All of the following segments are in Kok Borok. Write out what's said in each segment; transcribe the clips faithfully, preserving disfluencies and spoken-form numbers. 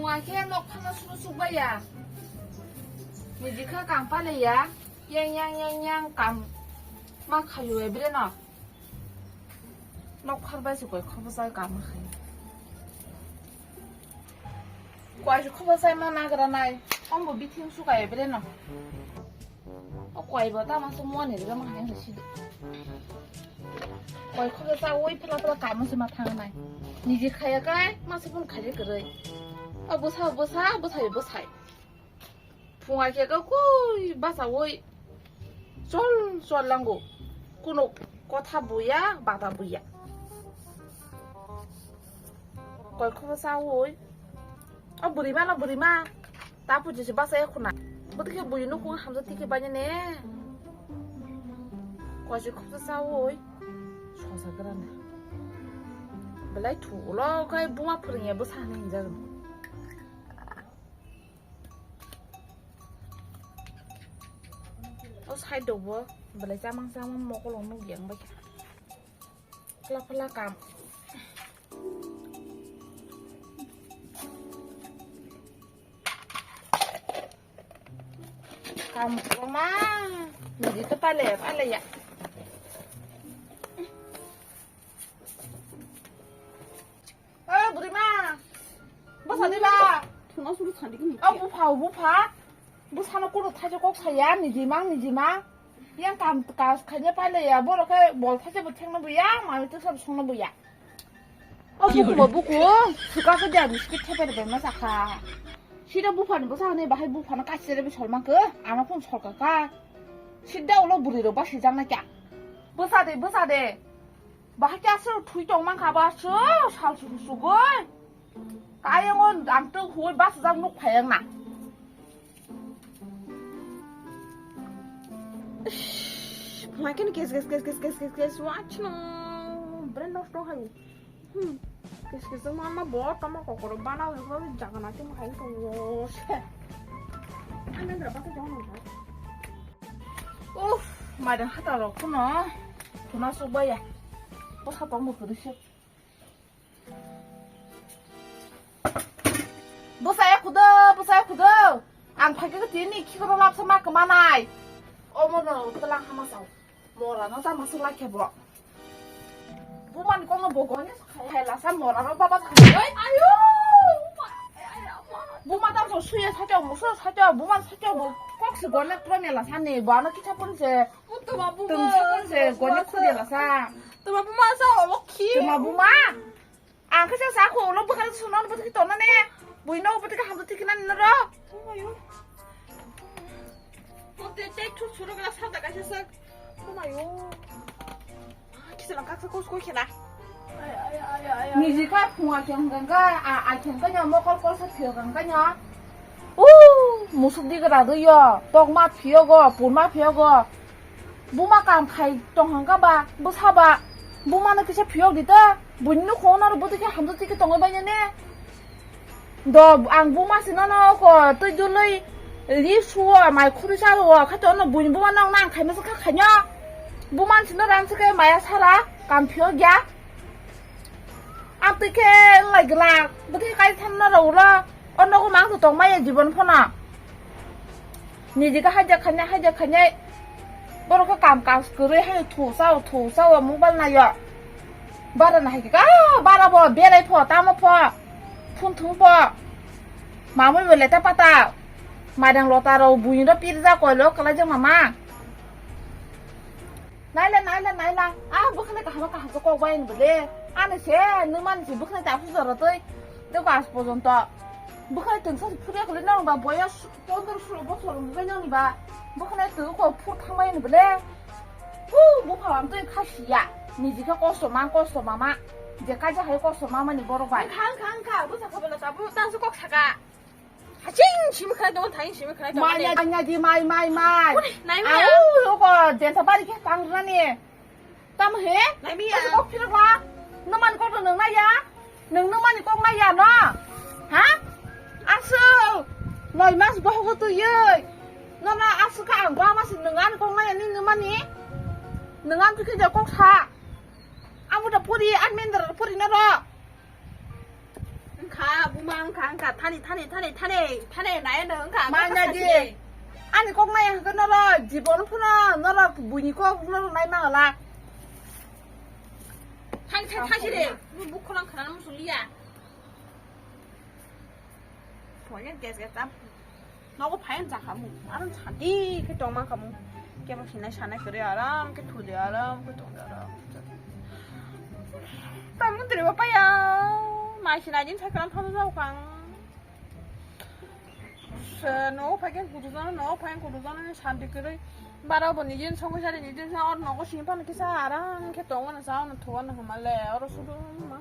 Wngkhe nok phano suru sukbaiya. Niji kha kam palaiya. Yang, yang, yang, yang, kam ma khayo ebre no. Nok pharbai se koi khobo sai kam khayo. Koi se khobo sai ma nagra nai. Ombo bithing suka ebre no. O koi bo tamo se muani rega ma hai si. Koi khobo sa oi phla phla kamo se ma thang nai. Niji khaya kai ma se pun khaya kwrwi. O bwsa bwsa bwsai bwsai. Phunga khe koi basa oi chol chol lango. Kuno kotha buya bata buya. Koi khobo sa oi. O bwrwi ma no bwrwi ma. Ta puji se basa ya khuna. Bo tike bui no kung hamja tike banya ne. Koi se khobo sa oi. Sosa grana. Belai thu ulo kai buma phwrwngya bwsa hinwi hinjago. O side o bo belai chamang chamang mokol o nukya wngbaikha. Phla phla kam. Kam kwbangma. Niji to pale pale ya. Eh, bwrwi ma. Bwsa di ba. Thuna suru sandi kini. O bupha, o bupha. Bwsano kunu thaisa kok saya, niji mang, niji mang. Yang kam, kas khaina pailaiya, borok khe bol thaisa bo thengna buya, mami thaisa bo songna buya. O buku bo buku, suka khe dia biskit thepe rwbaima sakha. Sida buphani bwsa hwnwi bahai buphano kaisa rwbaima solmang khe, ano phone solkaka. Sida ulo bwrwi rok basijaknai kya. Bwsa de, bwsa de. Bahai khe aswk thwi tong mankha bo aswk sal suku sugui. Kayang o ang tong hui bachajak nuk phai ang na. Ish, phai khe kes kes kes kes kes kes kes wachno. Brain nosto hai. Hmm. Kes kes ma ma bo tama kokoro bana hui ko jaga na tong hai tong se. Ang nang ra basa jong nang. Uff, maidang hata rok kuno. Tuna sok baya. Bwsa tong bo kwrwi se. Bwsaya khudo, bwsaya khudo. Ang phaikhe tini khikoro lapsa ma kwmanai. Omo no tlang hama sao. Mora no tama swlai khe bo. Bumani kokno bo goni khai lasa mora no baba khai. Ayo! Buma tam so suya sacha muso sacha buma sacha bo kok si gona tro mela sani bo ano kicha pon se. Tuma buma. Tungsi pon se goni khudi lasa. Tuma buma sa olo khi. Tuma buma. Ang khe sa sa kho ulo bwkha suno bwtwi tonna ne. Buino bwtwi ka hamdo tikna ni noro. Omayo. Mote tek thuk suro gla sa da kaisa sak. Omayo. Kisa lang kaksa kos koi khela. Niji ka phunga khe hwnkha a a khe hwnkha nya mokol kol sa phio hwnkha nya. U musuk di gra do yo. Tokma phio go, purma phio go. Buma kam khai tong hwnkha ba, bwsa ba, buma no kisa phiyok di ta, buini nukhung no bwtwi khe hamjak twi khe tongwi bai ne. Do ang buma sino no ko twi dului ri suo, mai khuri sa o, kha to no buini buma no nang khai masa kha khaino. Buma sino ran se khe maya sara kam phiyok ya. Amtwi khe wng lai glak, bwtwi khe kai thanna rw ulo, o nogo mang tong maya jibon phano. Niji khe haida khainai, haida khainai, borok khe kam kaj kwrwi hai thu sao, thu sao, mobile naio. Bara nahai khe, ah, bara bo berai pho, tamo pho, phun thung pho. Mamui bo leta pata, maidang lota rw buini rw pirja koilo kwlaijak mama. Naila, naila, naila. Ah, bwkhani kaham kaham khe kok bai ni bole. Ani se, nwmani se bwkhani ta phujor twi. Tei ko aaj porjonto. Bwkhani tengsa se phuriya khwlai nang ba boyos pondro sulo bosor wngwi nang ba. Bwkhani twi ko phur thangbai ni bole. Hu, bupha ang twi kha siya. Niji khe kosto ma, kosto mama. Je kaisa hai kosto mama ni borok bai. Khang, khang, kha. Bwsa kha bela ta, bu ta su kok saka. Haching simi khlai tongo, thaing simi khlai tongo. Mai, mai, mai, di, mai, mai, mai. Uni, nai mi ya. Au, loko, densa bari khe tang rani. Tam he? Nai mi ya. Kok phirok la. Nwmani kok nwng nai ya. Nwng nwmani kok nai ya no. Ha? Asu. Noi mas bohogo tu yoi. No na asu ka ang ba mas nwng an kok nai ya ni nwmani. Nwng an tu khe ja kok sa. Amu da puri, an mendar puri na ro. Wngkha, bu Ma wngkha, wngkha, thani, thani, thani, thani, thani, nai no wngkha, wngkha, manya di. Ani kok nai hwnkhe noro jibon phano noro buini kok noro nai mangala. Thani, thani, thani de. Bu, bu kholang khana musuliya. Soya gas gas tam. Nogo phayan jakhamu. Aro sadi khe tongma kamu. Kebo sinai sanai kore aram khe thudi aram khe tongdi aram. Tamung tiri bapaya. Mai sinai din thakram phano jao kang. Se no phagen kudu jana, no phagen kudu jana ni santi kore. Bara bo nijin songo sari nijin sa or nogo sini phano kisa aram khe tongo na sao na thuwa na hamale. Oro sudu ma.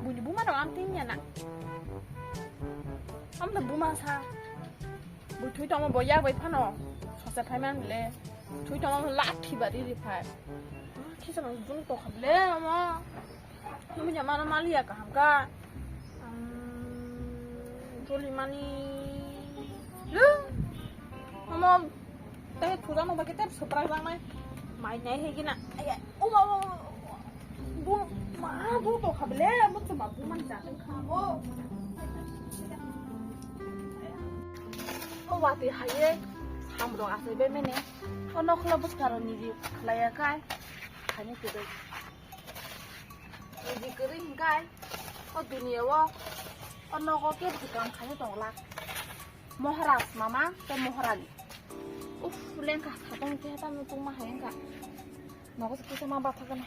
Buini buma rok ang tin ya na. Amda buma sa. Bui thui tongma bo yak bai phano. Sosa phai man le. Thui tongma bo lathi bari ri phai. Ah, kisa mang jung to khable ama. Numi ya mana mali ya kaham ka. Joli mani. Lu. Ama teh thuda no bagi teh surprise lang nai. Mai nai he gina. Aya, uma, uma, uma. Bu, ma, bu to khable, bu to ma bu man ja kha bo. O wati haye, samrok asai be mene. O nokhla buskaro niji khlaiya kai. Khani kudai. Niji kwrwi hwnkhe o duniyao o nogo kebo se kam khaina tongla. Maharaj mama tei Maharani. Uf, lengkha sakong khe tamo tongma hai wngkha. Nogo se kisa ma batha gana.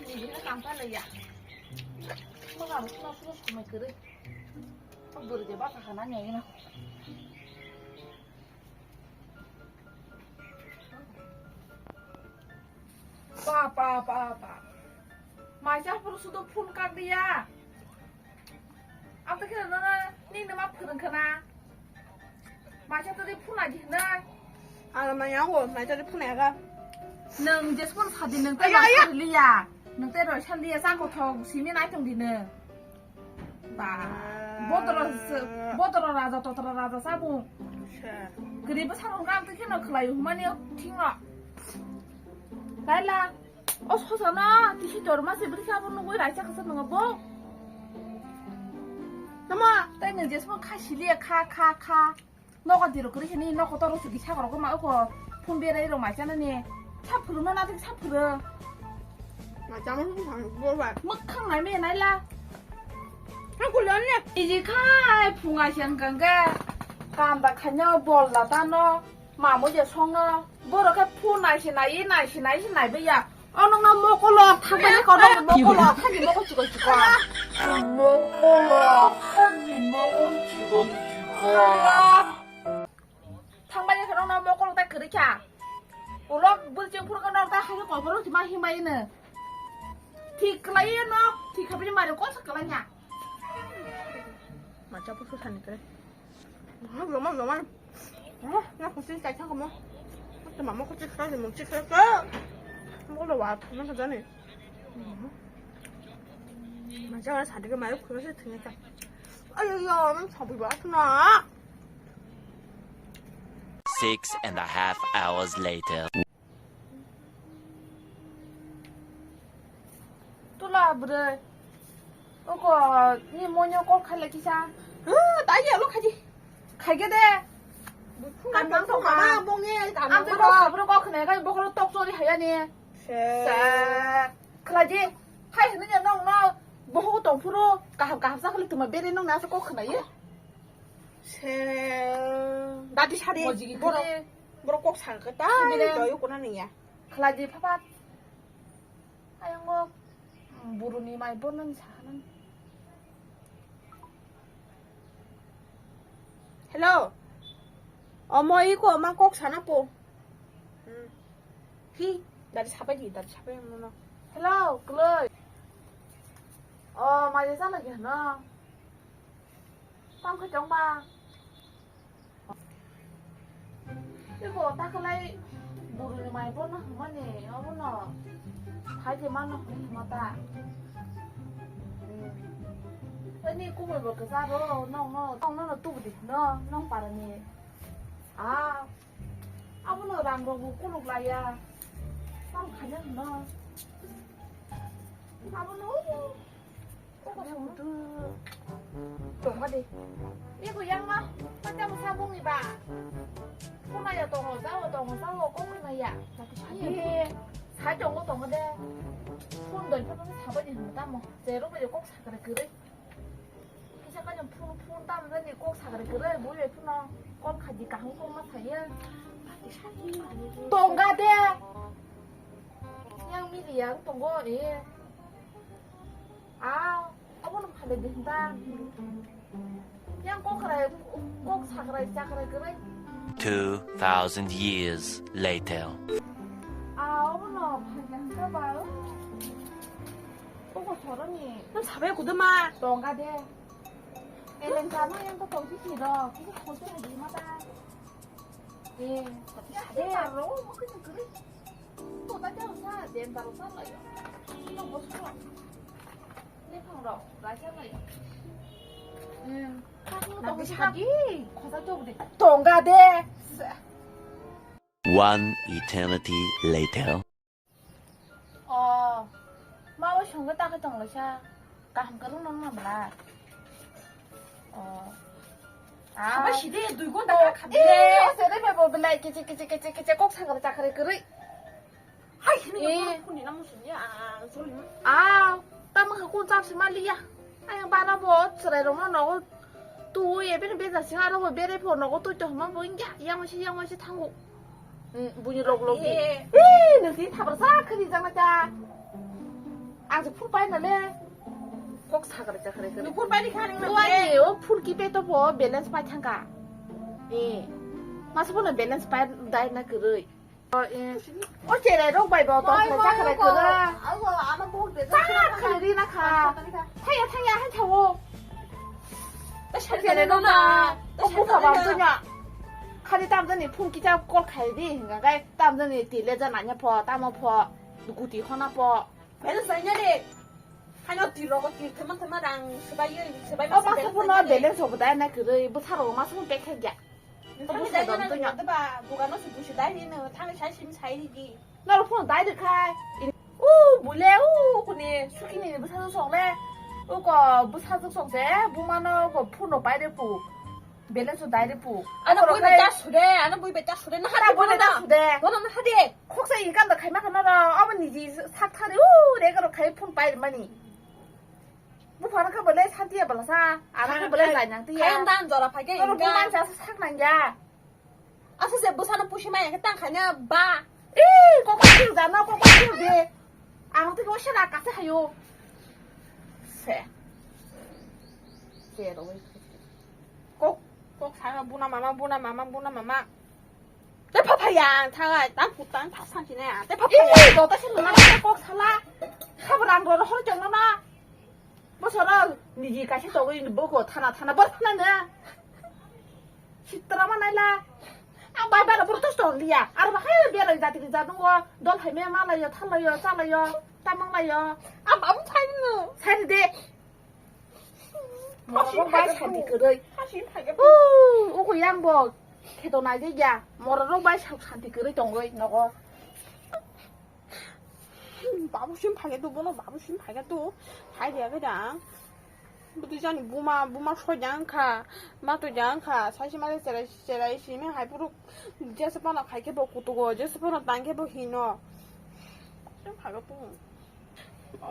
Niji no kam khlaiya. Maharaj no sulo sumai kwrwi. O bwrwi de batha khana nyaina. Pa, pa, pa, pa. Maisa phuru sudu phone kak diya. Ang to kira nana ni nama phurung kana. Maisa to di phone agi na. Ang ma yang wo, maisa di phone aga. Nang jesmon sadi nang te Aya, aya. Liya. Nang te roi saliya sa ko thong simi nai tong di ne. Ba, bodoro se, bodoro raja, totoro raja sabo. Acha. Garibo sabo hwnka ang twi kheno khlai humani thingno. Laila, o sosano tisi torma se bwrwi sabo nugwi raisa khasa nwngo bo. Tamo? Tei nwng jesmo kha siliya kha, kha, kha. Nogo dirok kwrwi sini, nogo toro sugi sago rok ma uko phone berai rok mai chana ni. Sa phuru no natik sa phuru. Ma chama su thang bo ba. Mwkhang nai me nai la. Thang kulo ne. Iji khai phunga sian gangga. Kanda khanya bol la ta no. Ma mo je song no. Borok khe phone nai se nai, nai se nai, se nai be ya. O nokno mokolo thangmani kono mokolo thangni mokol chikon chikon. Mokolo thangni mokol chikon chikon. Thangmani kono mokolo ta kwrwi kha. Ulok bwrwi chwng phuru kono ta haino kopor ma himai no. Thik kwlai no, thik khabini mari kosa kwlai nya. Macha pusu thani kwrwi. Loma, loma. Oh, na kucing cai thang kamu. Mama kucing kau, mau cik kau. Mau lo wat, mana jani. Macha orang sadi ke mayu kurang sih ternyata. Ayo ya, orang sabi banget na. Six and a half hours later. Tula bwrwi. Oko ni monyo kok khaile kisa. Huh, tai ya lo khaji. Khaige de. Bukhung Ang tang tang tong tong mama. Mama bonge. Ang tei kok sabro kok khne kai bokolo tok chori haya ni. Se. Se. Khlaji. Hai hini ya nong no. Bohu tong phuru kaham kaham sa khali tuma bere nong na sa kok khna ye. Se. Dati sari. Mojigi borok. Khne. Borok kok sa khe ta. Sibile. Doi ko na ni ya. Khlaji phapat. Ayang o buruni mai bornani sahanani. Hello. Omo iko ma kok sana po. Hmm. Hi, dari sapai di, dari sapai mono. Hello, kloi. O, mai jana gana. Tam khe tong ba. Iko ta khlai buruni mai borno hwnmani obono phai khe mano hwnwi hwnma ta. Ani kubui bo kwcharo nongno nongno no tubudi no nong parani. A abono rang rok bo kuluk laiya. Tam khaina hwno. Abono Tongma de. Iko yang ma, ma tamo sabong ni ba. Kuma ya tongo, jawo tongo, jawo kok na ya. Ade, sa tongo tongo de. Phone doi phone saboni tamo. Zero ba kok sakre kere. Kisa ka phone phone tam jani kok sakre kere, bui phone kok khaji kahung kok ma saya. Tongga de. Yang mili yang tonggo eh. Ah, obo no phale de hinta. Yang kok rai, kok sakrai chakrai kere. Two thousand years later. Ah, obo no phale hinta ba. Kok soroni. Nam sabai kuduma. Tongga de. Eleng kama yang to tongsi kiro. Kisa khonte hadi mata. Eh, ya, de. Aro, mo kisa kere. To ta jang sa, den taro sa la yo. Ino bo sa. Tongga de. One eternity later. Oh, ma o songga ta khe tong laisa. Kaham ka rung nang na bla. Oh. Saba side dui gonta ka khabe. Eh, o sere bebo belai kichi kichi kichi kichi kok sakar chakre kere. Hai, hini ko phone ni namu sunya. Ah, tamo ka kun chap sima liya. Ai bara bo chwrai rok no nogo tu ye bini beza sing aro bo bere pho nogo tu to ma bo ingya yang si yang si thango. Buni log log di. Eh, nang si thabar sa khani jang ta. Ang se phur pai na le. Kok sakar chakre kere. Phur pai ni khani na. Tuani o phur ki pe to bo balance pai thangka. Eh. Mas bo na balance pai dai na kere. O cherai rok bai bo to khlai cha khlai kwrwi. Cha khlai ri na kha. Thaya thaya hai thawo. O cherai rok ba. O bupha bang tunya. Khali tamjani phone kicha call khai di hinga kai tamjani tile ja nanya pho tamo pho guti khona pho. Balance sai nya de. Haino tiro ko tir thema thema rang sebai sebai. O masa pho no balance obo dai na kwrwi bwsarok masa pho pek kha gya. Thangwi dai na nang ba, buga no se busi dai ni no, thangwi sai sim sai ni di. Noro phone dai de khai. U bule u kuni sukini ni bwsa song le. U ko bwsa song se, buma no ko phone no pai de pu. Balance dai de pu. Ano bui beta sude, ano bui beta sude, na hade bui beta sude. Bono na hade. Khoksa income da khai ma khana ra, abo ni ji sak thari u re ga ro khai phone pai mani. Buphano khe belai santi ya belasa, ano khe belai lainang tiya. Kayang dan jora phai khe. Oro buman sa sak nang ya. Asa se bwsano pusi maya khe tang khaina ba. Ee, kok kok kil jana, kok kok kil de. Ang tike o sera kase hayo. Se. Se ro. Kok, kok sa buna mama, buna mama, buna mama. Te pha pha ya, thangai, tang putang, tha santi na. Te pha pha ya. Ee, dota se lama kok sala. Khabrang ro hor jong na. Bosoro niji kaisa togwi boko thana thana bor thana na. Sitra ma naila. Ang bai bara bor tos ton liya. Ar ba khai bera jati ki jadung go. Dol hai me ma layo, thal layo, cha layo, tamang layo. Am am sai no. Sai de. Moro bai santi kwrwi. Hasin phai. U, uko yang bo. Kheto nai de ya. Moro bai santi kwrwi tongwi nogo. Babu sim phai tu bono, babu sim phai tu. Phai dia ke dang. Budu jani buma, buma soi jang kha. Ma tu jang kha. Sai si ma le cherai, cherai si me hai puru. Jesa pana khai ke bo kutugo, jesa pana tang ke bo hino. Sim phai tu.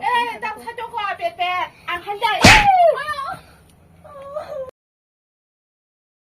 Eh, dam sa joko pet pet. Ang han jai.